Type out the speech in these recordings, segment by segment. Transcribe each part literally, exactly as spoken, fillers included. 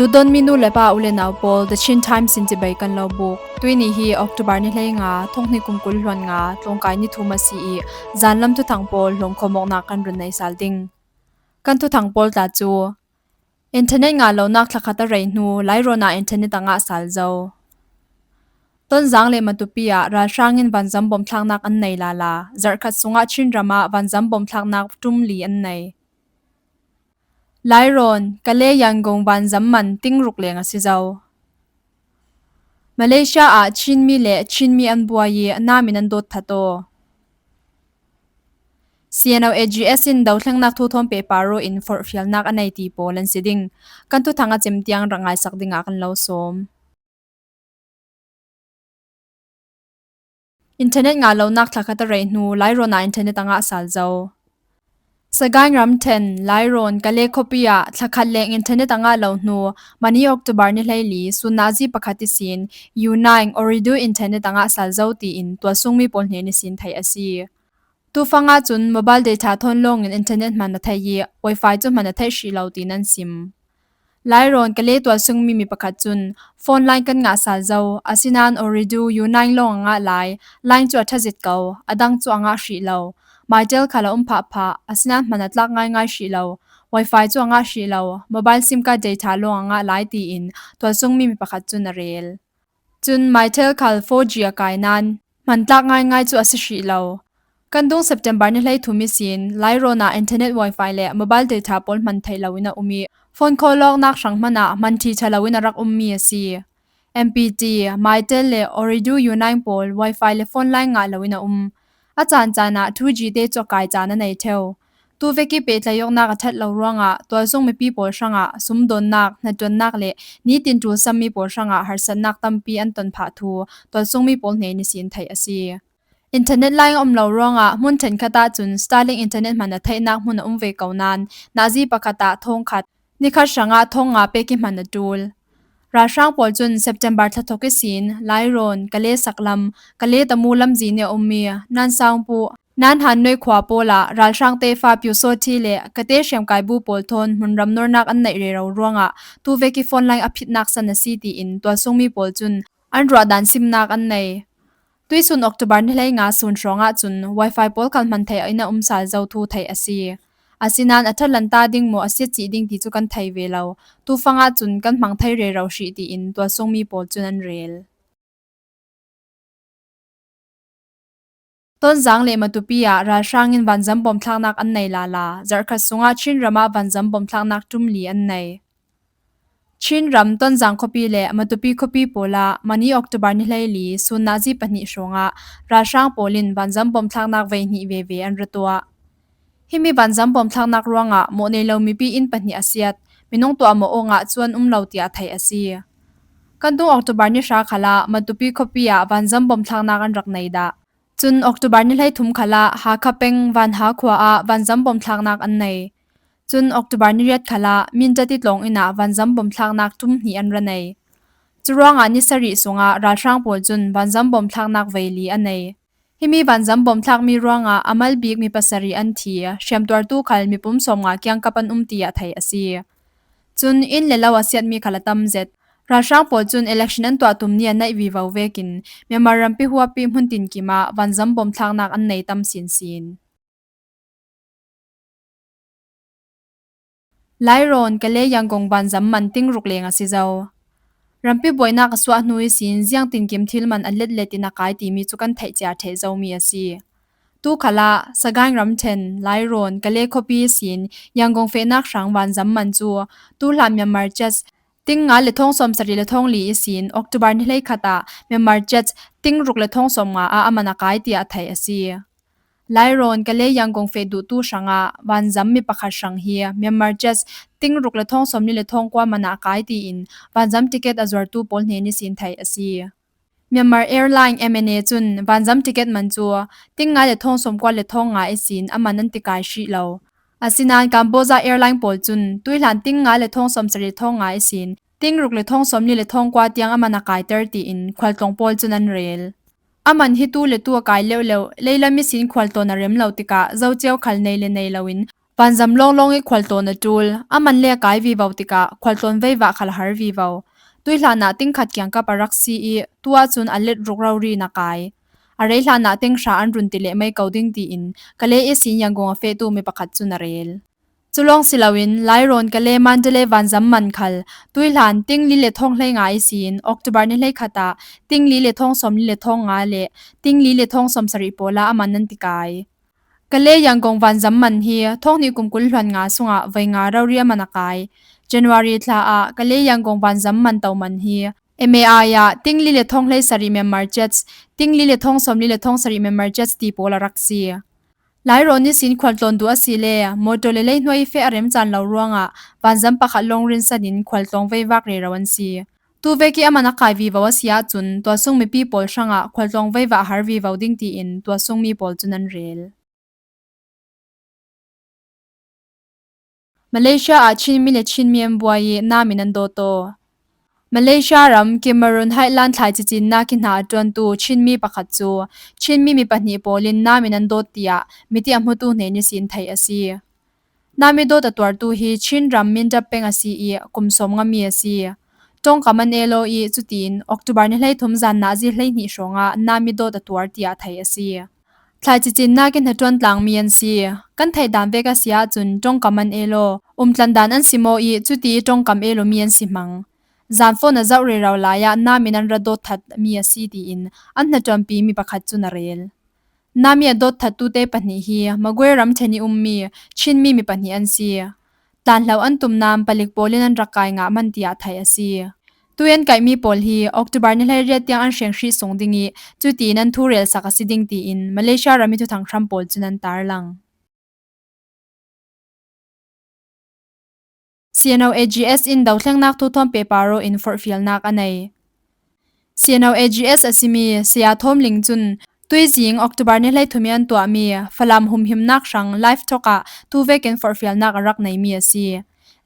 Lungdon mi nu le pa u le nau pawl, The Chin Times in cibai kan lo buk. Tuini hi October ni hleinga, thonghni kum kul hluan nga, tlawngkai ni thum a si i, zanlam thuthang pawl hlawmkhawm awknak kan run nei sal ding. Kan thuthang pawl tla cu, internet ngah lonak thlakhat a rei hnu, Lairawn ah internet a ngah sal zo. Tonzang le Matupi ah ralhrang in vanzam bawmthlaknak an nei lala, zarhkhat sungah Chin ram ah vanzam bawmthlaknak ṭum li an nei. Lairawn, Kale, Yangon vanzam man ting ruk leng a si zo. Malaysia ah Chinmi le Chinmi an buai i nam in an dawt that aw. C N O A G S in dothlengnak thu thawn pehpar aw in forhfialnak a nei ti pawl an si ding. Kan thuthang a cem tiang rak ngaisak dingah kan lo sawm. Internet ngah lonak thlakhat a rei hnu, Lairawn ah internet a ngah sal zo. Sagaing ramṭhen, Lairawn, Kale khuapi ah thlakhat leng internet a ngah lo hnu, mani October ni hleili, sun nazi pakhat ihsin, U nine, Ooredoo internet a ngah sal zo tiin tualsungmi pawl hnen ihsin theih a si. Tufang ahcun mobile data thawn lawngin internet hman a theih i, wifi cu hman a theih hrih lo tiin an sim. Lairawn, Kale tualsungmi mi pakhat cun phone line kan ngah sal zo, asinain Ooredoo U nine lawng a ngah lai, line cu a ṭha zet ko, a dang cu a ngah hrih lo. Mytel khal a um phahphah, asinain hman a tlak ngaingai hrih lo. Wifi cu a ngah hrih lo, mobile sim card data lawng a ngah lai tiin tualsungmi mi pakhat cun a rel. Cun Mytel khal four G a kai nain hman tlak ngaingai cu a si hrih lo. Kan dung September ni hleithum ihsin Lairawn ah internet wifi le mobile data pawl hman theih loin a um i, phone call awknak hrang hmanh ah hman ṭhiṭha loin a rak ummi a si. M P T, Mytel le Ooredoo U nine pawl wifi le phone line ngah loin a um. A caan caan ah two G te cu a kai caan a nei ṭheo. Tuvek i pehtlaih awknak a ṭhat lo ruangah tualsung mipi pawl hrangah sumdawnnak, hnaṭuannak le nitin ṭulsammi pawl hrangah harsatnak tampi an ton phah thu tualsungmi pawl hnen ihsin theih a si. Internet line a um lo ruangah hmun ṭhenkhat ahcun Starlink internet hman a theihnak hmun a um ve ko nain nazi pakhat ah thawngkhat, nikhat hrangah thong nga pek i hman a ṭul. Ralhrang pawl cun September thla thawk ihsin Lairawn, Kale saklam, Kale Tamu lamzin i a ummi Nansaungpu, Nanhan Noi khua pawl ah ralhrang tefa Pyusawthi le Kate hriamkai bu pawl thawn hmunram nuarnak an neih rero ruangah tuvek i phone line a phitnak san a si tiin tualsungmi pawl cun an ruahdan simnak an nei. Tuisun October ni hleinga sun hrawng ahcun wifi pawl khal hman theih in a um sal zo thu theih a si. Asinain a ṭha lanta ding maw a siat cih ding ti cu kan thei ve lo. Tufang ahcun kan hmang thei rero hrih tiin tualsungmi pawl cun an rel. Tonzang le Matupi ah ralhrang in vanzam bawmthlaknak an nei lala, zarhkhat sungah Chin ram ah vanzam bawmthlaknak ṭum li an nei. Chin ram Tonzang khuapi le Matupi khuapi pawl ah mani October ni hleili sun nazi pahnih hrawngah ralhrang pawl in vanzam bawmthlaknak veihnih veve an ra tuah. Himi vanzam bawmthlaknak ruangah mawh nei lo mipi inn pahnih a siat, minung tuah mawh awkah cu an um lo tiah theih a si. Kan dung October ni hra khalah Matupi khuapi ah vanzam bawmthlaknak an rak nei dah. Cun October ni hleithum khalah Hakha peng Vanha khua ah vanzam bawmthlaknak an nei. Cun October ni riat khalah Mindat i tlawng inn ah vanzam bawmthlaknak ṭum hnih an ra nei. Curuangah ni sarih sungah ralhrang pawl cun vanzam bawmthlaknak veili a nei. Himi vanzam bawmthlakmi ruangah a mal bik mi pasarih an thi, hriamtuartu khal mipum sawmnga kiangkap an um tiah theih a si. Cun inn le lo a siatmi khal a tam zet. Ralhrang pawl cun election an tuah tum ni a naih vivo vekin Myanmar rampi huapi hmun tinkim ah vanzam bawmthlaknak an nei tam sinsin. Lairawn, Kale Yangon vanzam man ting ruk leng a si zo. Rampi buainak a suah hnu ihsin ziang tinkim thil man a letlet in a kai timi cu kan theih cia ṭheh zomi a si. Tu khalah Sagaing ramṭhen, Lairawn, Kale khuapi ihsin Yangon fehnak hrang vanzam man cu tuhlan Myanmar kyat ting nga le thawng sawmsarih le thawng li ihsin October ni hleikhat ah Myanmar kyat ting ruk le thawng sawmnga ah a man a kai tiah theih a si. Lairawn, Kale Yangon feh duhtu hrangah vanzam mi pakhat hrang hi Myanmar kyat ting ruk le thawng sawmli le thawng kua man ah a kai tiin vanzam ticket a zuartu pawl hnen ihsin theih a si. Myanmar Airline, M N A, cun vanzam ticket man cu ting nga le thawng sawmkua le thawng nga ihsin a man an ti kai hrih lo. Asinain Cambodia Airline pawl cun tuihlan ting nga le thawng sawmsarih thawng nga ihsin ting ruk le thawng sawmli le thawng kua tiang a man a kaiter tiin khualtlawng pawl cun an rel. A man hi tu le tu a kai leuhleuh, leilam ihsin khualtlawn a rem lo tikah zocio khal nei le nei loin Vanzam lawnglawng ih khualtlawn a ṭul, a man le a kai vivo tikah khualtlawn veivah khal a har vivo. Tuihlan ah tingkhat kiangkap a rak si ih tu ahcun a let ruk rori in a kai. A rei hlan ah ting hra an run ti leh mei ko ding tiin Kalay ihsin Yangon a fehtu mi pakhat cun a rel. Cu lawng si loin Lairawn, Kalay, Mandalay vanzam man khal tuihlan ting li le thawng hleinga ihsin October ni hleikhat ah ting li le thawng sawmli le thawng nga le ting li le thawng sawmsarih pawl ah a man an ti kai. Kalay Yangon vanzam man hi thawng hnih kum kul hluan nga sungah voi nga rori a man a kai. January thla ah Kalay Yangon vanzam man to man hi M A I ah ting li le thawng hleisarih Myanmar kyats, ting li le thawng sawmli le thawng sarih Myanmar kyats ti pawl a rak si. Lairawn ihsin khualtlawn duh a si le motor le leihnuai ih feh a rem caan lo ruangah vanzam pakhat lawng rinsan in khualtlawn veivak rero an si. Tu vek ih a man a kai vivo a si ahcun tua sung mipi pawl hrangah khualtlawn veivah a har vivo ding tiin tua sung mi pawl cun an rel. Malaysia ah Chinmi le Chinmi an buai ih nam in an dawt aw. Malaysia ram Cameron Highland thlaici cinnak ih hna a ṭuantu Chinmi pakhat cu Chinmi mi pahnih pawl in nam in an dawt tiah miti a hmutu hnen ihsin theih a si. Nam ih dawt a tuartu hi Chin ram Mindat peng a si ih kum sawmnga mi a si. Ṭongkam an el aw ih cutiin October ni hleithum zan nazi hleihnih hrawngah nam ih dawt a tuar tiah theih a si. Thlaici cinnak ih hnaṭuan tlangmi an si. Kan theih dan vek a si ahcun ṭongkam an el aw, umtlan dan an sim aw ih cuti ih ṭongkam el awmi an si hmang. Zanfawn a zoh rero lai ah nam in an ra dawt thatmi a si tiin an hnaṭuanpi mi pakhat cun a rel. Nam ih a dawt thattu te pahnih hi Magwe ramṭhen ih ummi Chinmi mi pahnih an si. Tlanhlo an tum nain palik pawl in an rak kai ngah man tiah theih a si. Tu ih an kaihmi pawl hi October ni hleiriat tiang an hreng hrih sung ding ih cutiin an thu relsak a si ding tiin Malaysia ram ih thuthang hram pawl cun an tarlang. C N O A G S in dothlengnak thu thawn pehpar aw in forhfialnak a nei. C N O A G S a simi Saya Thawm Ling cun tuizing October ni hleithum ih an tuahmi Falam humhimnak hrang live thawk ah tu vekin forhfialnak a rak neimi a si.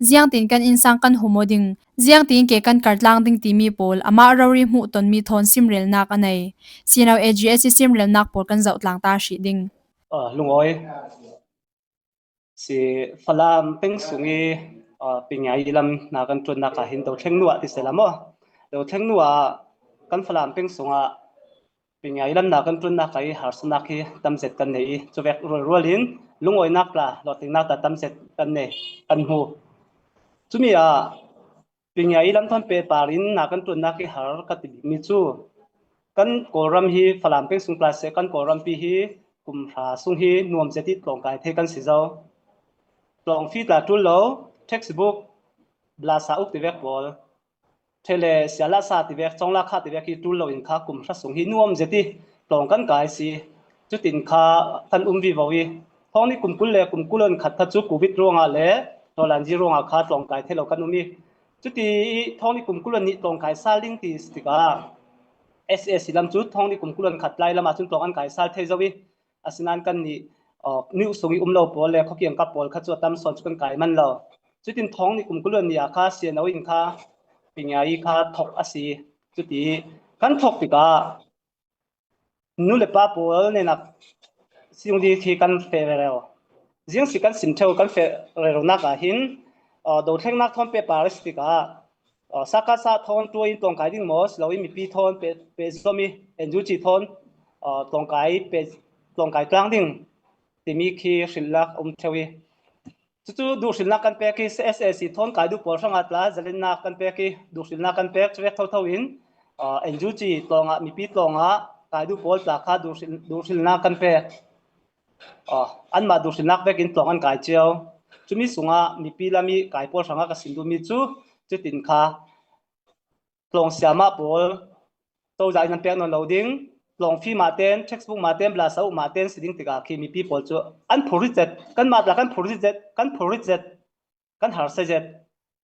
Ziangtin kan innsang kan hum aw ding, ziangtin ke kan kartlang ding timi pawl amah rori hmuhtonmi thawn simrelnak a nei. C N O A G S ih simrelnak pawl kan zoh tlang ta hrih ding. Ah, lungawi. Si Falam peng sung ih, ah, Pingyai lam hna kan ṭuannak ah hin dothleng hnu ah ti sehla maw? Dothleng hnu ah kan Falam peng sungah Pingyai lam hna kan ṭuannak ah ih harsatnak hi tam zet kan nei ih cuvek rualrual in lungawinak tla, hlawhtlinnak tla tam zet kan nei, kan hmu. Cumi ah Pingyai lam thawn pehpar in hna kan ṭuannak ih har ka ti bikmi cu kan Kawlram hi Falam peng sung tlai seh kan Kawlrampi hi kum hra sung hi nuam zet ih tlawngkai thei kan si zo. Tlawng fee tla ṭul lo, textbook, blasa uk tivek pawl, ṭhe le sialasa tivek, cawnglakha tivek hi ṭul lo in kha kum hra sung hi nuam zet ih tlawng kan kai si. Cutin kha kan um vivo ih thawng hnih kum kul le kum kul hluan khat kha cu Covid ruangah le Tolanji ruangah kha tlawngkai thei lo kan um ih, cuti ih thawng hnih kum kul hluan nih tlawngkai sal ding ti si tikah S A C lam cu thawng hnih kum kul hluan khat lai lamah cun tlawng an kai sal thei zo ih, asinain kannih, uh, niu sung ih um lo pawl le khuakiangkap pawl kha cu a tam sawn cu kan kai man lo. Cutin thawng hnih kum kul hluan nih ah kha C N O in kha Pingyai kha thawk a si. Cuti kan thawk tikah nu le pa pawl nenak singli khi kan feh rero. Ziang si kan sim ṭheu kan feh reronak ah hin, uh, dothlengnak thawn pehpar a si tikah, uh, sakasa thawn ṭuai in tlawngkai ding maw si loin mipi thawn pe, pe zom ih N U G thawn, uh, tlawngkai pe, tlawngkai tlang ding timi khi hrilhnak a um ṭheu ih, cucu duhhrilhnak kan pek ih, S A C thawn kai duh pawl hrangah tla zalennak kan pek ih, duhhrilhnak kan pek, cuvek thotho in, aa, N U G tlawngah, mipi tlawngah kai duh pawl tla kha duhhril, duhhrilhnak kan pek. Aa, anmah duhhrilhnak vekin tlawng an kai cio. Cumi sungah mipi lam ih kai pawl hrangah ka sim duhmi cu cutin kha tlawng siamah pawl cozah in an pek nawn lo ding, tlawng fee mah ten, textbook mah ten, blasa uk mah ten si ding tikah khi mipi pawl cu an phurrit zet, kanmah tla kan phurrit zet, kan phurrit zet, kan harsa zet.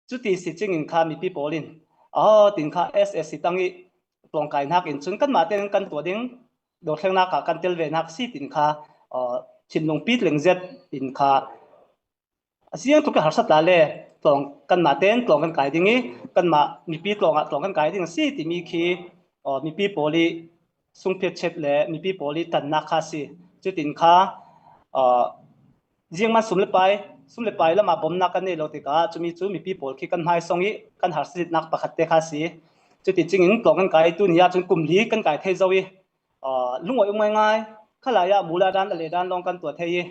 Cuti si cingin kha mipi pawl in, aw, tin kha S A C tang ih tlawngkai hnak in cun kanmah ten kan tuah ding, dothlengnak ah kan tel ve hnak si tin kha, aw, thinlung pitleng zet in kha a ziang tuk ih harsa tla le tlawng kanmah ten tlawng kan kai ding ih kanmah mipi tlawngah tlawng kan kai ding a si timi khi, aw, mipi pawl ih sungphiat chet le mipi pawl ih tannak kha a si. Cutin kha, aw, ziangman sum le pai, sum le pai lamah bawmna kan nei lo tikah cumi cu mipi pawl khi kan hmaisawng i kan harsatnak pakhat te kha a si. Cuti cingin tlawng kan kai, tuni ah cun kum li kan kai thei zo i, aa, lungawi um ngaingai. Khalai ah mula dan a le dan lawng kan tuah thei i,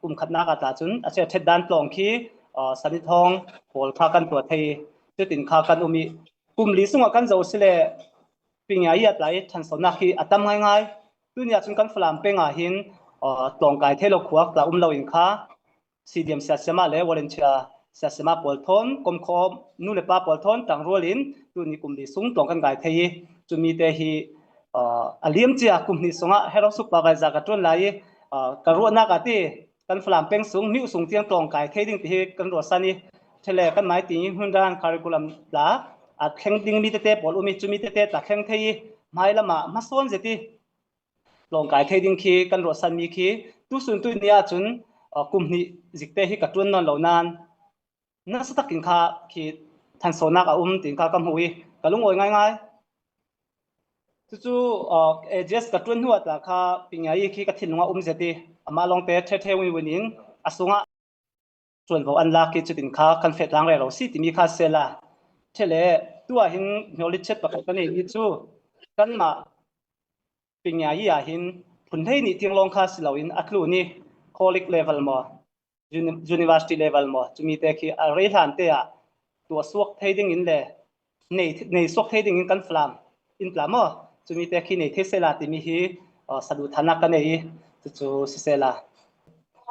kum khatnak ah tla cun a cia ṭhet dan tlawng khi, aa, sanithawng pawl kha kan tuah thei i, cutin kha kan um i, kum li sungah kan zoh si le, Pingyai ah tla i ṭhansonak hi a tam ngaingai. Tuni ah cun kan Falam peng ah hin, aa, tlawng kai thei lo khua tla um lo in kha, C D M siasema le volunteer siasema pawl thawn, komkhawm nu le pa pawl thawn ṭangrual in tuni kum li sung tlawng kan kai thei i, cumi te hi, aa, a liam cia kum hnih sungah herau suk pah vaizah ka ṭuan lai i, aa, ka ruahnak ah ti kan Falam peng sung miu sung tiang tlawng kai thei ding ti hi kan ruahsan i, ṭhele kan mai ti hun dan curriculum tla a thleng ding mi tete pawl um i, cumi tete tla thleng thei i, hmai lamah hmasawn zet i, tlawng kai thei ding khi kan ruahsanmi khi tusun tuni ah cun, aa, kum hnih zikte hi ka ṭuan nawn lo nain nasa takin kha khi ṭhansonak a um tiin kha ka hmu i ka lungawi ngaingai. Cucu, aa, A G S ka ṭuan hnu ah tla kha Pingyai khi ka thinlung ah um zet i amah lawngte ṭheṭhe win win in a sungah ṭuanvo an lak i cutin kha kan feh tlang rero si timi kha a si sela, ṭhele tu ah hin acknowledge pakhat ka neihmi cu kanmah Pingyai ah hin phun hleihnih tiang lawng kha si loin a tlun i college level maw, uni-, university level maw, cumi te khi a rei hlan te ah tuah suak thei dingin le nei, nei suak thei dingin kan Falam in tla maw, cumi te khi nei thei sela timi hi, aa, saduhthahnak ka nei i, cucu si sela,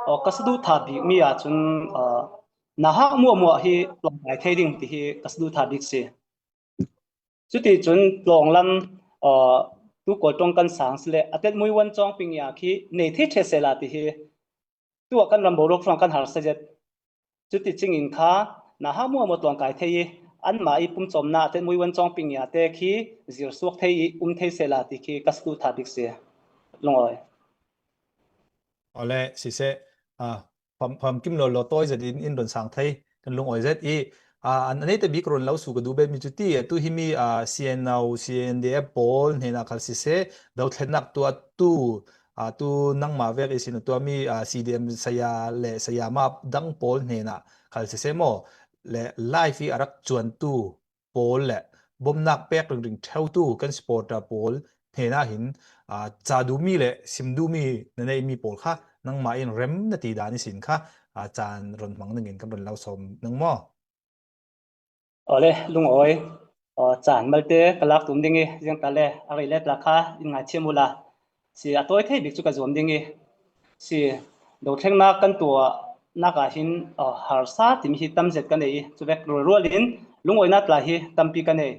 aa, ka saduhthah bikmi ah cun, aa, nauhak muahmuah hi tlawng kai thei ding ti hi ka saduhthah bik si. Cuticun tlawng lam, aa, tu Kawl ṭong kan sang si le a tet mui wan cawng Pingyai khi nei thei ṭheh sela ti hi tu ah kan ram boruak hrawng kan harsa zet. Cuti cingin kha nauhak muahmuah tlawng kai thei i anmah i pumcawmnak a tet mui wan cawng Pingyai te khi zir suak thei i um thei sela ti khi ka saduhthah bik si. Lungawi. Awle, siseh, aa, fam, famkim lo lo tawi zet in in run sang thei kan lungawi zet i, aa, an, a neite bik run lo su ka duh betmi cu ti, atu himi, aa, C N O, C N D F pawl hnenah khal siseh, dothlennak tuahtu, aa, tu nangmah vek ihsin a tuahmi, aa, C D M saya le sayama dang pawl hnenah khal siseh maw, le live i a rak cuantu pawl le bawmhnak pek ringring ṭheutu kan supporter pawl hnenah hin, aa, ca duhmi le sim duhmi na neihmi pawl kha nangmah in rem na ti dan ihsin kha, aa, caan run hmang dingin kan run lo sawm nang maw? Awle, lungawi. Aw, caan malte ka lak tum ding i, ziangtal le a rei le tla kha in ngaithiam uhla. Si, a tawi thei bik cu ka zuam ding i, si, dothlennak kan tuahnak ah hin, aw, harsa timi hi tam zet ka nei i, cuvek rualrual in lungawinak tla hi tampi ka nei.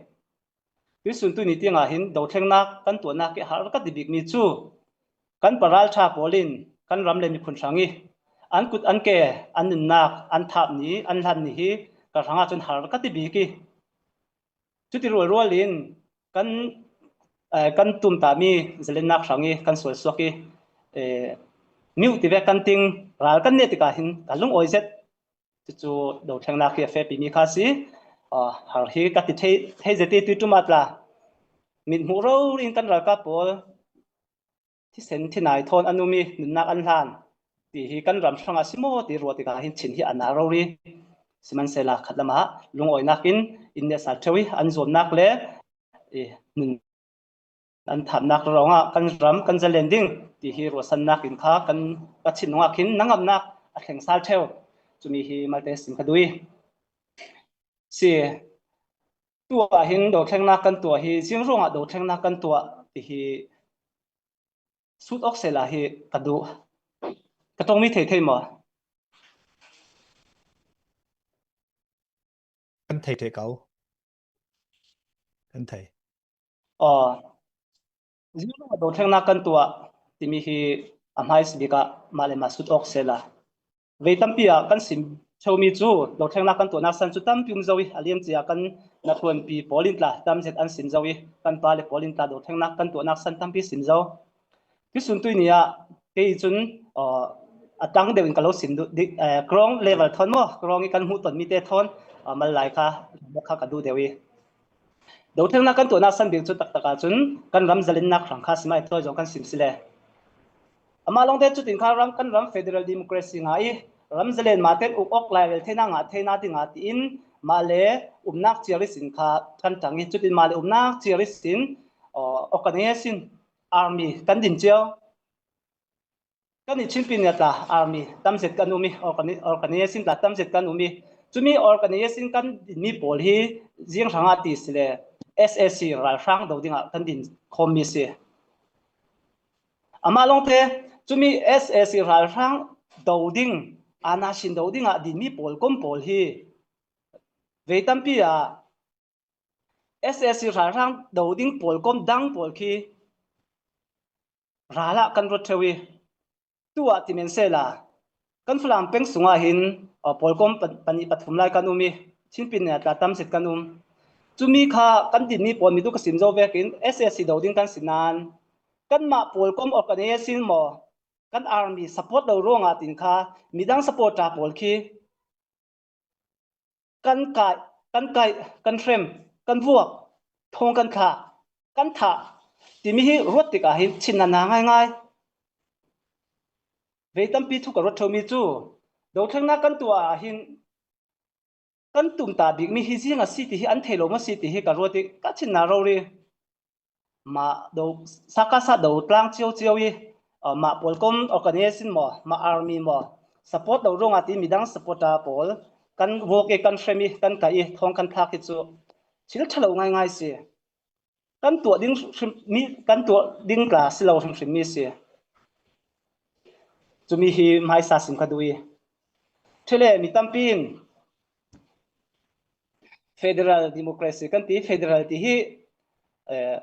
Tuisun tuni tiang ah hin dothlennak kan tuahnak i har ka ti bikmi cu kan paralṭha pawl in kan ram le miphun hrang i an kut an ke, an nunnak, an thap ni, an hlan ni hi ka hrang ahcun har ka ti bik i, cuti rualrual in kan, eh, kan tumtahmi zalennak hrang i kan sual suak i, eh, miuh tivek kan ting, ral kan neh tikah hin ka lungawi zet. Cucu dothlennak hi a fepimi kha a si. Ah, har hi ka ti thei, thei zet i tuiṭum ah tla mithmuh rori in kan ralkap pawl thisen thinai thawn an um i nunnak an hlan ti hi kan ram hrangah si maw ti ruah tikah hin chin hi a na rori. Sihmanhsehlaw khat lamah lungawinak in in nehsal ṭheu i an zuamnak le i nun an thapnak ruangah kan ram kan zalen ding ti hi ruahsannak in kha kan, ka thinlung ah khin nangamnak a thleng sal ṭheu. Cumi hi malte sim ka duh i, si, tu ah hin dothlennak kan tuah hi, ziang ruangah dothlennak kan tuah ti hi sut awk sehla hi ka duh. Ka ṭongmi thei thei maw? Kan thei thei ko. Kan thei. Aw, ziang ruangah dothlennak kan tuah timi hi a hmaisa bik ah mah le mah sut awk sehla. Vei tampi ah kan sim ṭheumi cu dothlennak kan tuahnak san cu tampi um zo i, a liam cia kan natluanpi pawl in tla tam zet an sim zo i, kan pa le pawl in tla dothlennak kan tuahnak san tampi sim zo. Tuisun tui ni ah kei cun, aw, a tang deuh in ka lo sim duh, di, eh, ground level thawn maw, ground i kan hmuh tonmi te thawn, aw, mal lai kha, kha ka duh deuh i. Dothlennak kan tuahnak san bik cu taktak ah cun kan ram zalennak hrang kha simai thawi zong kan sim si le. Amah lawngte cutin kha ram, kan ram federal democracy ngah i, ram zalen mah ten uk awk lai lel theihna ngah theihna dingah tiin mah le umnak chiar ihsin kha kan tang hi. Cutin mah le umnak chiar ihsin, uh, organization army kan din cio. Kan i Chin Pyine tla army tamzet kan um i, organi-, organization tla tamzet kan um i. Cumi organization kan din mi pawl hi ziang hrangah ti si le S A C ralhrang do dingah kan din khawm mi si. Amah lawngte cumi S A C ralhrang do ding, aana sin do dingah din mi pawl kom pawl hi vei tampi ah S A C ralhrang do ding pawl kom dang pawl khi ralah kan ruat theu i. Tuah ti men sela kan Falam peng sungah hin, uh, pawl kom pa-, panih pathum lai kan um i, Chin Pyine tla tamzet kan um. Cumi kha kan din mi pawl mi tu ka sim zo vekin S A C do ding kan si nan, kanmah pawl kom organization maw, kan army support lo ruangah tin kha midang supporter pawl khi kan kaih, kan kaih, kan hrem, kan vuak, thawng kan thlah, kan thah timi hi ruat tikah hin thinna na ngaingai. Vei tampi thu ka ruat theu mi cu, dothlengnak kan tuah ah hin kan tumtah bik mi hi ziang a si ti hi an thei lo maw si ti hi ka ruat i ka thinna rori. Mah do, saka sa do tlang cio cio i, uh, mah pawl kom organization maw, mah army maw, support lo ruangah ti midang supporter pawl kan vuak i, kan hrem i, kan kaih i, thawng kan thlak i cu thil ṭha lo ngaingai si. Kan tuah ding hrim, mi, kan tuah ding tla si lo hrimhrim mi si. Cumi hi hmaisa sim ka duh i. Ṭhele mi tampi in federal democracy kan ti, federal ti hi, eh,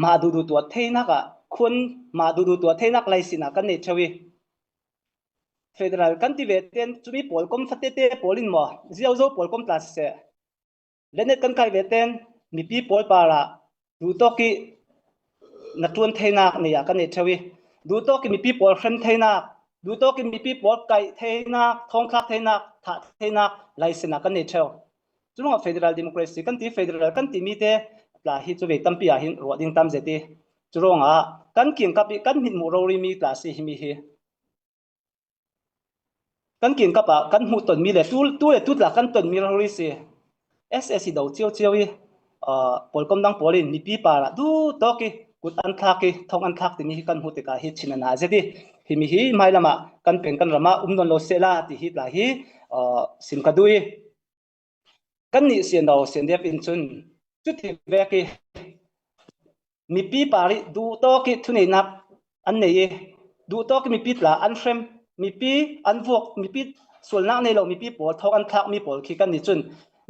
mah duhduh tuah theinak ah, khun mah duhduh tuah theinak laisin ah kan nei theu i. Federal kan ti ve ten cumi pawl kom fatete pawl in maw, ziozo pawl kom tla siseh, lenet kan kai ve ten mipi pawl parah duhtawk i na ṭuan theinak nei ah kan nei theu i, duhtawk i mipi pawl hrem theinak, duhtawk i mipi pawl kaih theinak, thawngthlak theinak, thah theinak laisin ah kan nei theu. Cu ruangah federal democracy kan ti, federal kan ti mi te tla hi cu vei tampi ah hin ruah ding tam zet i, cu ruangah kan kiangkap i kan hmit hmuh rori mi tla si himi hi. Kan kiangkap ah kan hmuh tonmi le tu, tu le tu tla kan tonmi rori si. S A C do cio cio i, aa, pawl kom dang pawl in mipi parah duhtawk i kut an thlak i thawng an thlak timi hi kan hmuh tikah hi thinna na zet i, himi hi hmailam ah kan peng kan ram ah um nawn lo sehla ti hi tla hi, aa, sim ka duh i. Kannih C N O, C N D F in cun cuti vek i mipi par i duhtawk i thuneihnak an nei i, duhtawk i mipi tla an hrem, mipi an vuak, mipi sualnak nei lo mipi pawl thawng an thlakmi pawl khi kannih cun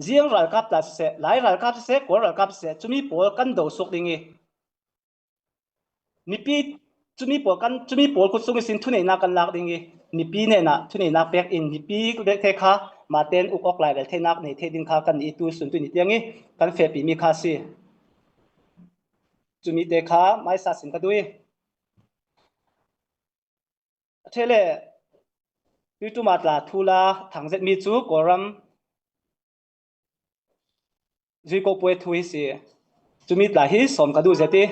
ziang ralkap tla siseh, Lai ralkap siseh, Kawl ralkap siseh, cumi pawl kan do suak ding i, mipi, cumi pawl kan, cumi pawl kut sung ihsin thuneihnak kan lak ding i, mipi hnenah thuneihnak pek in mipi vekte kha mah ten uk awk lai lel theinak nei thei ding kha kannih i tu sun tu ni tiang i kan fehpimi kha a si. Cumi te kha hmaisa sim ka duh i. A ṭhele, tuiṭum ah tla thu la thang zetmi cu Kawlram Zuiko puai thu hi si. Cumi tla hi sawm ka duh zet i,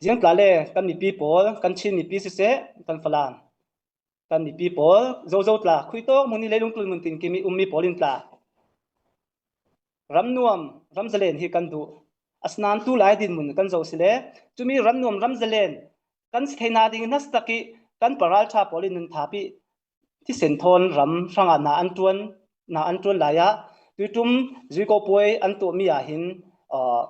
ziang tla le kan mipi pawl, kan Chin mipi siseh, kan Falam, kan mipi pawl, zozo tla, khuitawk hmun i leilung tlun hmun tinkim i ummi pawl in tla ram nuam, ram zalen hi kan duh. Asinain tu lai dinhmun kan zoh si le, cumi ram nuam, ram zalen kan si theihna ding i nasatak i kan paralṭha pawl in nunthap i thisen thawn ram hrangah na an ṭuan, na an ṭuan lai ah tuiṭum Zuiko puai an tuahmi ah hin, aa,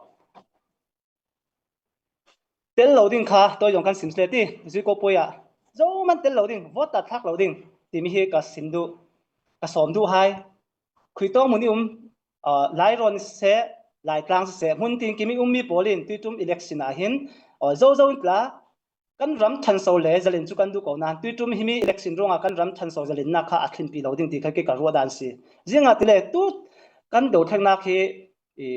tel lo ding kha tawi zong kan sim si le ti, Zuiko puai ah zohman tel lo ding, vote ah thlak lo ding timi hi ka sim duh, ka sawm duh hai. Khuitawk hmun i um, aa, Lai rawn siseh, Lai tlang siseh, hmun tinkim i ummi pawl in tuiṭum election ah hin, aa, zozo in tla kan ram ṭhanso le zalen cu kan duh ko nain tuiṭum himi election ruangah kan ram ṭhanso zalennak kha a tlinpi lo ding ti kha kei ka ruah dan si. Ziangahtile tu kan dothlengnak hi i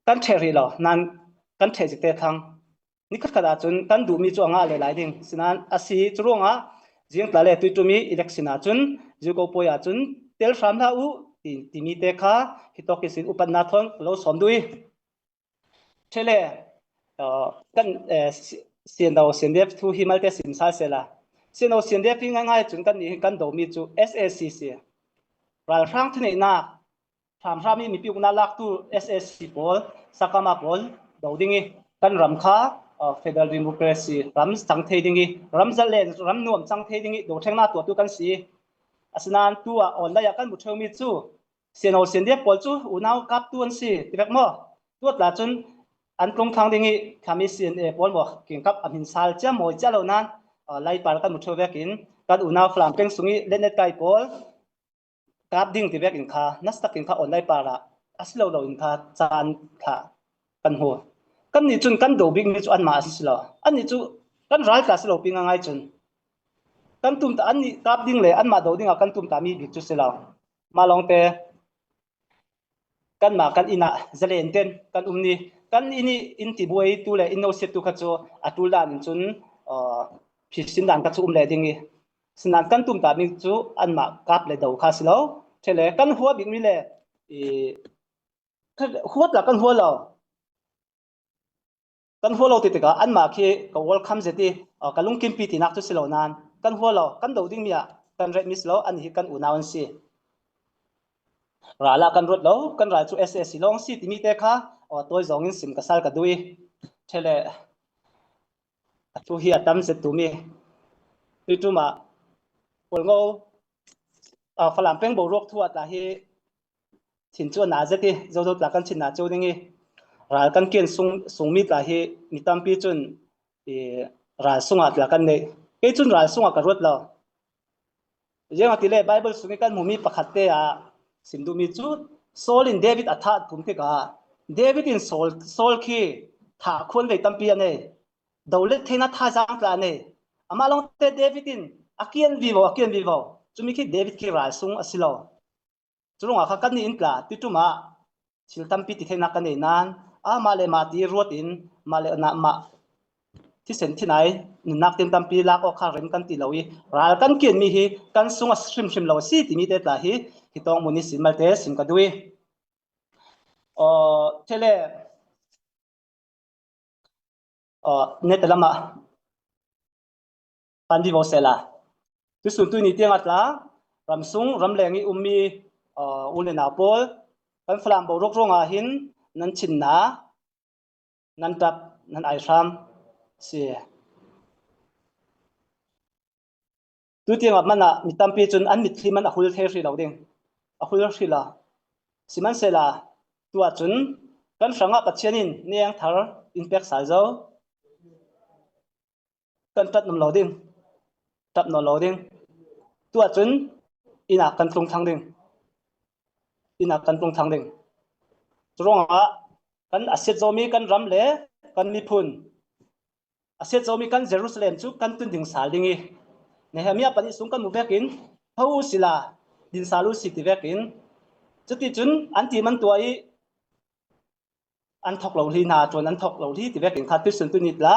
kan ṭheh rih lo nain kan ṭheh zikte thlang. Ni khatkhat ahcun kan duhmi cu a ngah leh lai ding. Sinain a si cu ruangah ziang tla le tuiṭum i election ahcun Zuiko puai ahcun tel hram hlah u ti, timi te kha hitawk ihsin upatnak thawn ka lo sawm duh i. Ṭhele, aa, kan, eh, C-, C N O, C N D F thu hi malte sim sal sehla. C N O, C N D F hi ngaingai cun kannih hi kan domi cu S A C si. ralhrang thuneihnak hramhram i mipi ukna laktu S A C pawl, sakama pawl do ding i kan ram kha, uh, federal democracy ram cang thei ding i ram zalen ram nuam cang thei ding i do thlengna tuahtu kan si. Asinan tu ah online ah kan hmu ṭheumi cu C N O C N D F pawl cu unau kaptu an si ti vek maw? Tuat la cun an tlung thang ding i khami C N A pawl maw kingkap a hmin sal cia mawi cia lo nan, uh, laipar kan hmu ṭheu vekin kan unau Falam peng sung i letnet kai pawl kap ding ti vekin kha nastakin kha online par ah a si lo lo in kha caan thlah kan hmu. Kannih cun kan do bikmi cu anmah a si lo. Annih cu kan ral tla si lo pi ngaingai cun kan tumta annih kap ding le anmah do ding ah kan tumtami bik cu si lo. Mah lawngte kanmah kan inn ah zalen ten kan um ni. Kan inn i inn tibuai tu le inn no siat tu kha cu a tul dan in cun, uh, phisin dan kha cu um leh ding i sinan kan tumtami cu anmah kap le do kha si lo. Ṭhele kan hua bikmi le i, huat la kan hua lo. Kan hua lo ti tikah anmah khi ka welcome zet i, uh, ka lungkimpi tinak cu si lo nan kan hua lo, kan do dingmi ah kan retmi si lo, annih hi kan unau an si. Ral ah kan ruat lo, kan ral cu S A C lawng si timi te kha, uh, tawi zawngin sim ka sal ka duh i. Ṭhele a thu hi a tam zet tumi. Tuiṭum ah Pualngo, uh, Falam peng boruak thu ah tla hi thin cu a na zet i, zozo tla kan thin na cio ding i, ral kan kian sung, sungmi tla hi mi tampi cun i, ral sungah tla kan neih. Kei cun ral sungah ka ruat lo. Ziangahtile Bible sung i kan hmumi pakhat te ah sim duhmi cu Saul in David a thah tum tikah David in Saul, Saul khi thah khuan vei tampi a nei. Do let theihnak thazaang tla a nei. Amah lawngte David in a kian vivo, a kian vivo. Cumi khi David khi ral sung a si lo. Cu ruangah kha kannih in tla tuiṭum ah thil tampi ti theinak kan nei nan, ah, mah le mah ti ruat in, mah le mah thisen thinai nunnak tin tampi lak awk kha rem kan ti lo i, ral kan kianmi hi kan sung a hrimhrim lo a si timi te tla hi, hi tawng mun i sin malte sim ka duh i, aw, thele, aw, neta lamah pan vivo sehla. Tuisun tuini tiang a tla, ramsung ramleng i ummi, aw, u le nau pawl, kan Falam boruak ruangah hin nan thinna, nan ṭap, nan aihram si. Tutiangah hmanah mi tampi cun an mitthli man a hul thei hrih lo ding, a hul hrih lo. Sihmanhsehla, tuah cun kan hrangah Pathian in niang thar in pek sal zo. Kan ṭap nawn lo ding, ṭap nawn lo ding. Tuah cun inn ah kan tlung thlang ding, inn ah kan tlung thlang ding. Curuangah kan a siat zomi kan ram le kan miphun, a siat zomi kan Jerusalem cu kan tun ding sal ding i, Nehemiah pahnih sung kan hmuh vekin, "Tho u sila, din sal u si," ti vekin, cuticun an ti man tuah i, an thok lo hli hna, ṭuan an thok lo hli ti vekin kha tuisun tuni tla,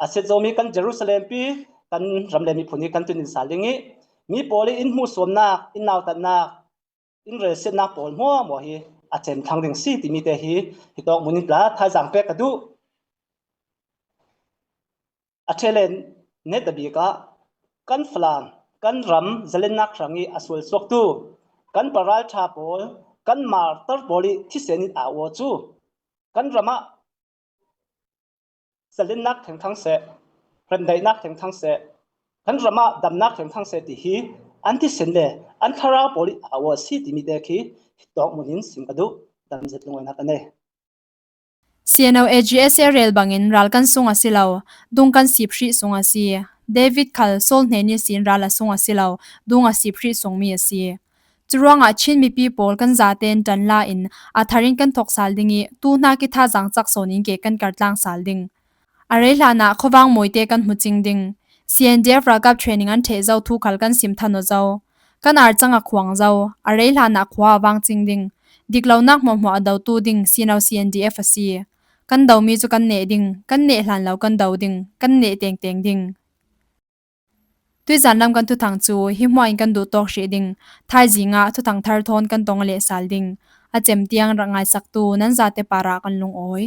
a siat zomi kan Jerusalem pi, kan ram le miphun hi kan tun din sal ding i, mi pawl i in hmuhsuamnak, in nautatnak, in relsiatnak pawl hmuahhmuah hi a cem thlang ding si timi te hi, hi tawk mun in tla thaizang pek ka duh. A ṭhele netabik ah kan Falam, kan ram zalennak hrang i a sual suaktu kan paralṭha pawl, kan martar pawl i thisen in a uar cu kan ram ah zalennak thengthang seh, remdaihnak thengthang seh, kan ram ah damnak thengthang seh ti hi an thisen le an thlarau pawl i a uar si timi te khi hi tawk mun in sim ka duh, dam zet lungawinak ka nei. C N O A G S A rel bangin ral kan sung a si lo, dung kan sip hrih sung a si. David khal Saul hnen ihsin ral a sung a si lo, dung a sip hrih sungmi a si. Curuangah Chin mipi pawl kan zatein ṭan la in a thar in kan thok sal ding i, tu hnak i thazaang cak sawn in ke kan kartlang sal ding. A rei hlanah khuavang mawite kan hmu cing ding. C N D F ralkap training an ṭheh zo thu khal kan sim than aw zo. Kan ar cang a khuang zo. A rei hlanah khua a vang cing ding. Dik lonak hmuahhmuah a dotu ding C N O C N D F a si. Kan domi cu kan neh ding. Kan neh hlan lo kan do ding. Kan neh tengteng ding. Tuizan lam kan thuthang cu hi hmuah in kan duh tawk hrih ding. Thaizing ah thuthang thar thawn kan tong a leh sal ding. A cem tiang rak ngaisaktu nan zate parah kan lungawi.